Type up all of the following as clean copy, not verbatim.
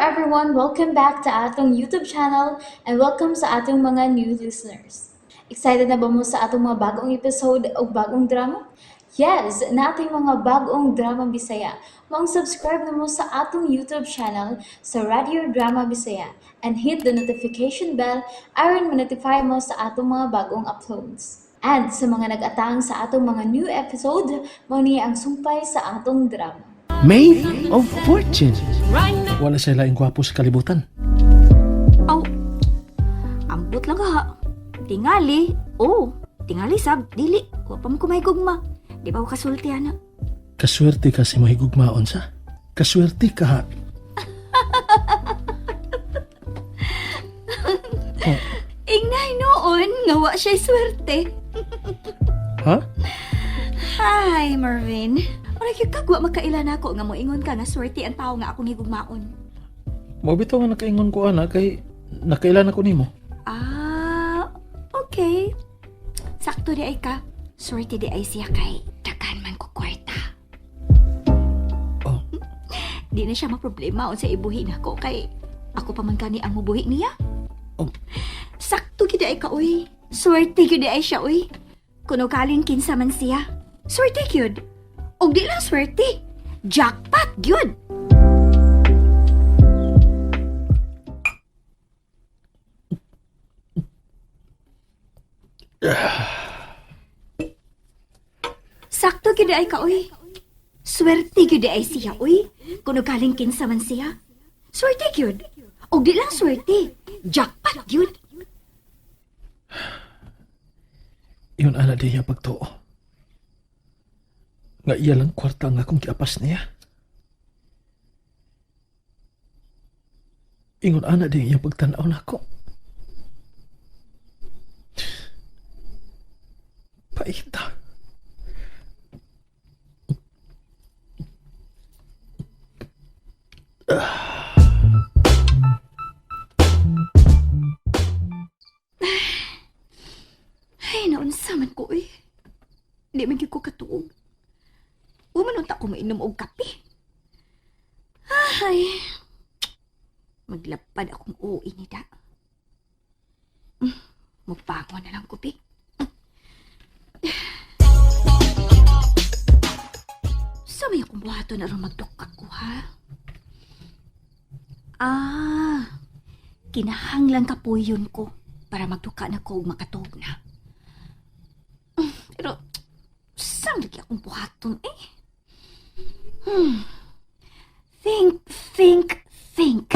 everyone! Welcome back to atong YouTube channel and welcome sa atong mga new listeners. Excited na ba mo sa atong mga bagong episode o bagong drama? Yes, nating mga bagong drama Bisaya. Maong subscribe na mo sa atong YouTube channel sa Radio Drama Bisaya and hit the notification bell aron ma-notify mo sa atong mga bagong uploads. And sa mga nag-atang sa atong mga new episode, mao ni ang sumpay sa atong drama. Maid of Fortune. Wala siya laing gwapo sa kalibutan. Aw, ambot lang ha. Tingali, oh, tingali sab, dili. Wa pa man ko may gugma. Di ba ko kasulti ana? Kaswerte ka si mahigugmaon sa. Kaswerte ka ha. Oh, Ingnay noon, nga wa siya'y swerte. Ha? Hi, Marvin. Mura gyud kag wa makaila nako nga moingon ka nga swerte ang tawo nga akong higugmaon. Mao bitaw nga nakaingon ko ana kay nakailan ako nimo. Ah, okay. Sakto di ay ka. Swerte di ay siya kay dagan man ko kwarta. Oh. Di na siya maproblema unsa ibuhi nako kay ako pa man kani ang mubuhi niya. Oh. Sakto gyud ay ka uy. Swerte gyud ay siya uy. Kuno kalin kinsa man siya. Swerte gyud. Og di lang swerte. Jackpot gyud. Sakto gyud ay ka uy. Swerte gyud ay siya uy. Kuno kaling kinsa man siya. Swerte gyud. Og di lang swerte. Jackpot gyud. Iyon ana di niya pagtuo. Nga iya lang kwarta nga akong giapas niya. Ingon ana di niya pagtanaw nako. Paita. Ay, naunsa man ko uy. Di man gyud ko katuog. Wa man unta ko mainom og kape. Ay. Maglapad akong uwi ni da. Magbangon na lang ko, pi. Sa may akong buhaton aron magdukak ko, ha? Ah, kinahanglan kapuyon ko para magduka na ko ug makatuog na. Pero, saan lagi akong buhaton eh? Think, think, think.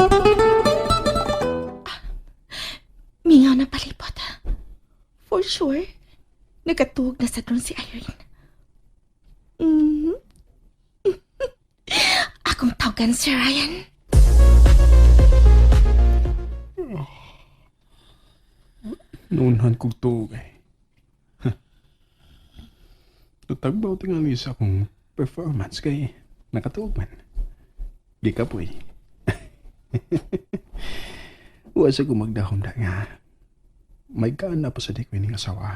Mingaw na palipot ha. For sure, nagkatuog na sa doon si Irene. Akong tawagan si Ryan. Noonhan kog tuog eh. Tutagbaw tingali sa akong performance kay nakatuog man. Di ka po eh. Wa sa ko magdahom da nga. May kaan na pa sa di ko ining asawa.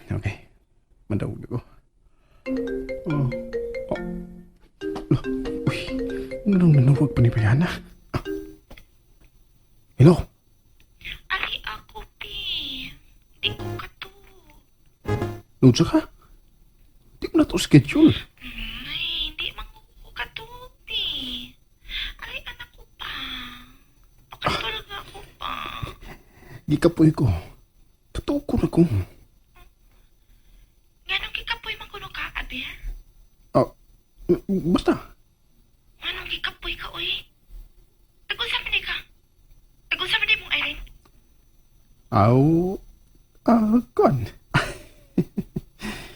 Okay. Mandawag ko. Oh. Oh. Lah, uy, nganong nanawag pa ni Brianna? Ah. Hello? Ali ako, Pi. Di ko katuog. Unsa ka? Di ko na to schedule. Ay, hindi man ko katuog, Pi. Ay, anak ko pa. Pakatulog ako pa. Gikapoy ko. Totoo ko na ko. Nganong gikapoy man kuno ka, abi? Ah, basta. Nganong gikapoy ka, uy? Tagol sa man ka. Tagol sa man mong Irene. Aw, ah, kon.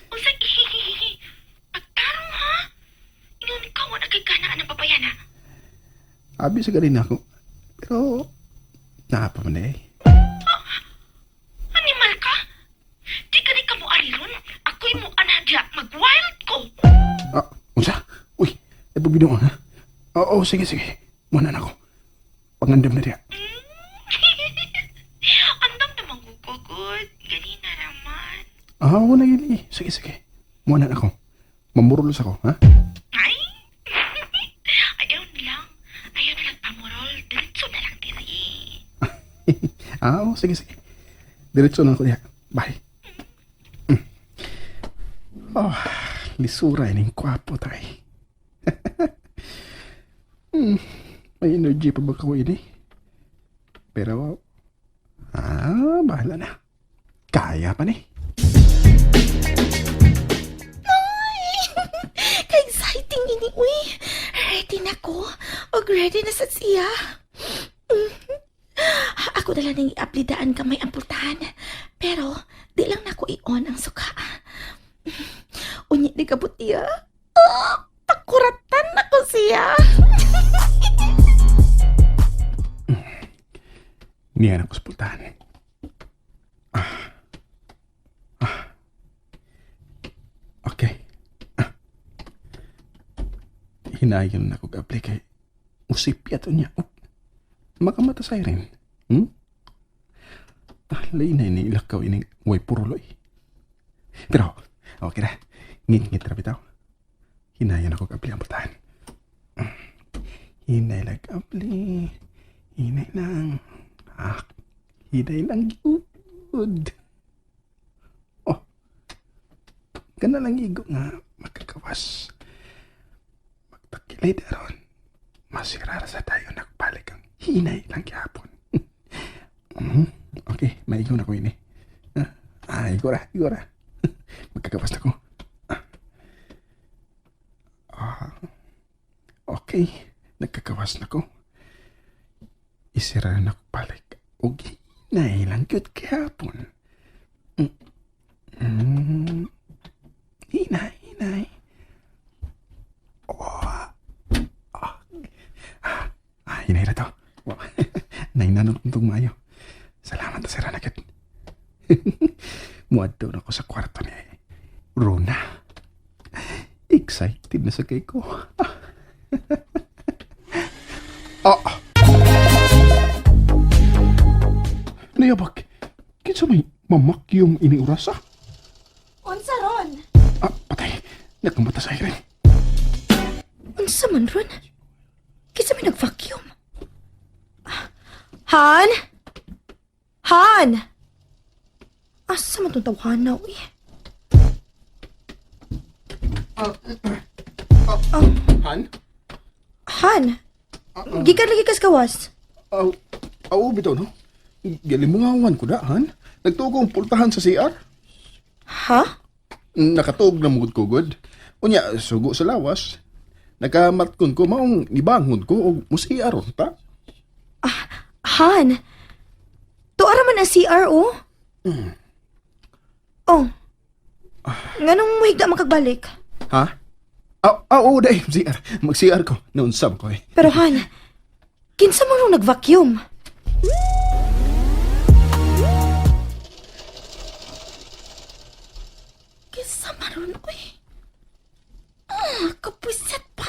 Unsa ihihihihi. Pagtarong ha? Ingon ka wala kay kanaan ang babayan ha. Abi sa galing ako. Pero, naa pa man eh. Animal ka? Di ka ka mo ari ron. Ako'y mo anadya. Mag-wild ko. Ah, unsa? Uy, ay pagbidong ha? Oo, sige, sige. Muna na ako. Pangandam na diya. Andam naman ko gugod. Ganina naman. Ah, wala gili. Sige, sige. Muna na ako. Mamurulos ako, ha? Ay! Ayaw na lang. Ah, oh, sige, sige. Diretso na ako diha. Bye. Oh, lisura ining kwapo tay. May energy pa ba ko ini? Pero, bahala na. Kaya pa ni. Ka-exciting ini, uy. Ready na ko. Og ready na sa siya. Ako dala ning i-aplidaan kamay ang pultahan. Pero, di lang nako i-on ang suka. Unya di kabut iya. Ah, pakuratan na ko siya. Niya na ko sa pultahan. Ah. Ah. Okay. Ah. Hinayon na ko apply kay usipya to niya. Oh. Makamata sa rin. Lay na ini ilakaw ini way puruloy. Pero, okay na. Ngit-ngit ra bitaw. Hinayon ako apply ang pultahan. Hinay lang apply. Hinay lang. Ah, hinay lang gyud. Oh. Kana lang igo nga makakawas. Magtakilid aron. Masira ra sa tayo nagbalik ang hinay lang gyapon. Okay, maigo na ko ini. Ah, igo ra, igo ra. Magkakawas na ko. Ah. Okay, nagkakawas na ko. Isira na ko balik. Og hinay lang gyud gyapon. Hinay, hinay. Oh. Ah. Ah, hinay ra to. Wow. Nainanong tong maayo. Salamat na sira na gyud. Muadto na ko sa kwarto ni Rona. Excited na sa kay ko. Ah. Nayabag, kinsa may mamakyong iniurasa? Unsa ron? Ah, patay. Nagkamata sa irin. Unsa man ron? Kinsa may nag-vacuum? Ah, Han? Han? Asa man tong tawhana, uy? Han? Han? Gikan lagi kas kawas. Aw, aw, bitaw no? Galimungawan ko da, Han. Nagtuo ang pultahan sa CR. Ha? Nakatuog na mugod ko, good. Unya, sugo sa lawas. Nakamatkon ko, maong nibangon ko, og mo CR ta. Han? Tuara man ang CR, oh. Oh. Nganong muhigda makagbalik? Ha? Aw, aw, oh, day, CR. Mag-CR ko. Naunsam ko eh. Pero Han, kinsa mo nung nag-vacuum? Kinsa maron, uy. Ah, kapuset pa.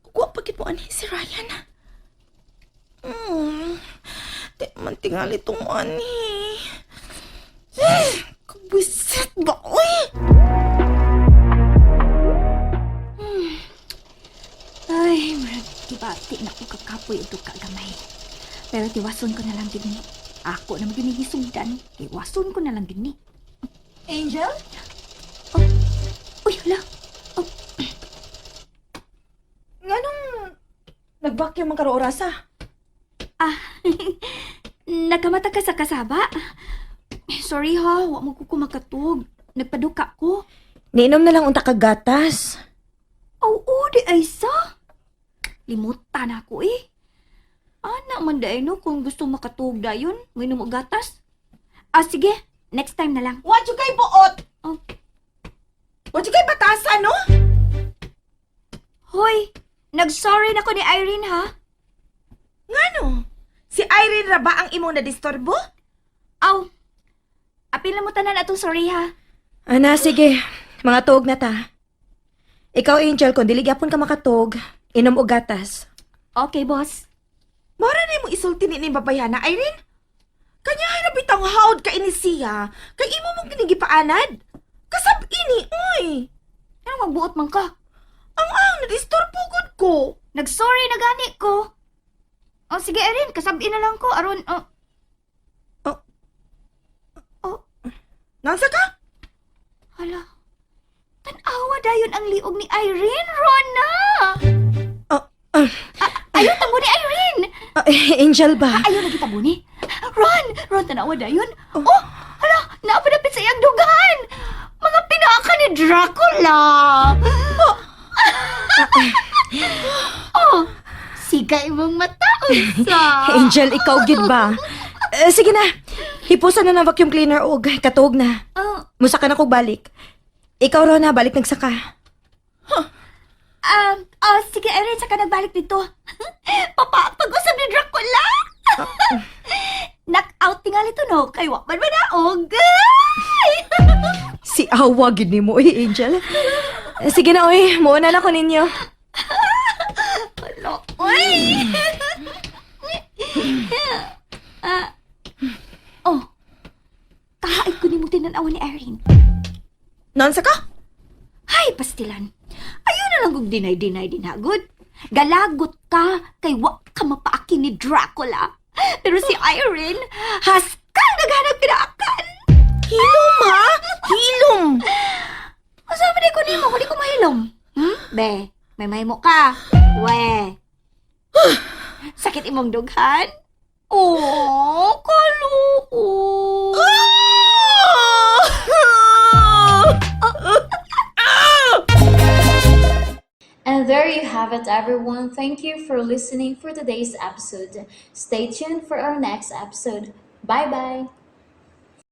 Ugwa pa gid mo anhi si Ryan. Di man tingali tong ani. Kapuset ba, uy? Ay, murag gibati na ko kakapoy ito kagamay. Pero tiwason ko na lang gid ni. Ako na maging gisugdan. Tiwason ko na lang gid ni. Angel? Oh. Uy, hala. Oh, Nganong nag-vacuum man karo orasa? Nakamata ka sa kasaba. Sorry ha, wa mo ko kumakatug. Nagpaduka ko. Niinom na lang unta kag gatas. Oo, di ay sa. Limutan ako eh. Ana man day no kung gusto makatug dayon, mainom og gatas. Ah, sige, next time na lang. Wa jud kay buot. Oh. Wa jud kay batasan, no? Hoy, nag-sorry na ko ni Irene ha. Ngano? Si Irene ra ba ang imong nadisturbo? Aw, apil na mo tanan atong sorry ha. Ana, sige. Mga tuog na ta. Ikaw, Angel, kung dili gyapon ka makatug, inom og gatas. Okay, boss. Mora na imong isulti ni ning babayana, Irene. Kanya ra bitang haod ka ini siya. Kay imo mong kinigipaanad. Kasab ini, uy. Ano magbuot man ka? Ang nadisturbo gud ko. Nag-sorry na gani ko. Oh, sige Irene, kasabi na lang ko aron oh, Nansa ka? Hala. Tan-awa dayon ang liog ni Irene, Rona. Oh, ah, Ayaw tabo ni Irene. ah, Angel ba? Ayaw na kita ni. Ron, Ron tanawa dayon. Oh, hala, naapad-apit sa iyang dugan. Mga pinaka ni Dracula. Oh, siga imong mata unsa. Angel, ikaw gid ba? Eh, sige na. Hipusan na ng vacuum cleaner og katuog na. Oh, Musaka na kog balik. Ikaw, Rona, balik nagsaka. Oh, sige Irene, saka nagbalik dito. Papa, pag-usap ni Dracula. Knock out tingali to no, kay wa man manaog. Si awa gid nimo, oy, Angel. Eh, sige na, oy. Muuna na ko ninyo. Hala, oy. Ah, oh, kahaid ko nimo tinanawa ni Irene. Nansa ka? Hay, pastilan. Ayaw na lang kong dinay-dinay dinagod. Galagot ka kay wa ka mapaaki ni Dracula. Pero si Irene, haskang naghanap pinaakan. Hilom ha? Hilom! Asa man ko nimo kung di ko mahilom? Hmm? Be, may mahimo ka. We. Sakit imong dughan? Oh, kaluo. And there you have it, everyone. Thank you for listening for today's episode. Stay tuned for our next episode. Bye bye.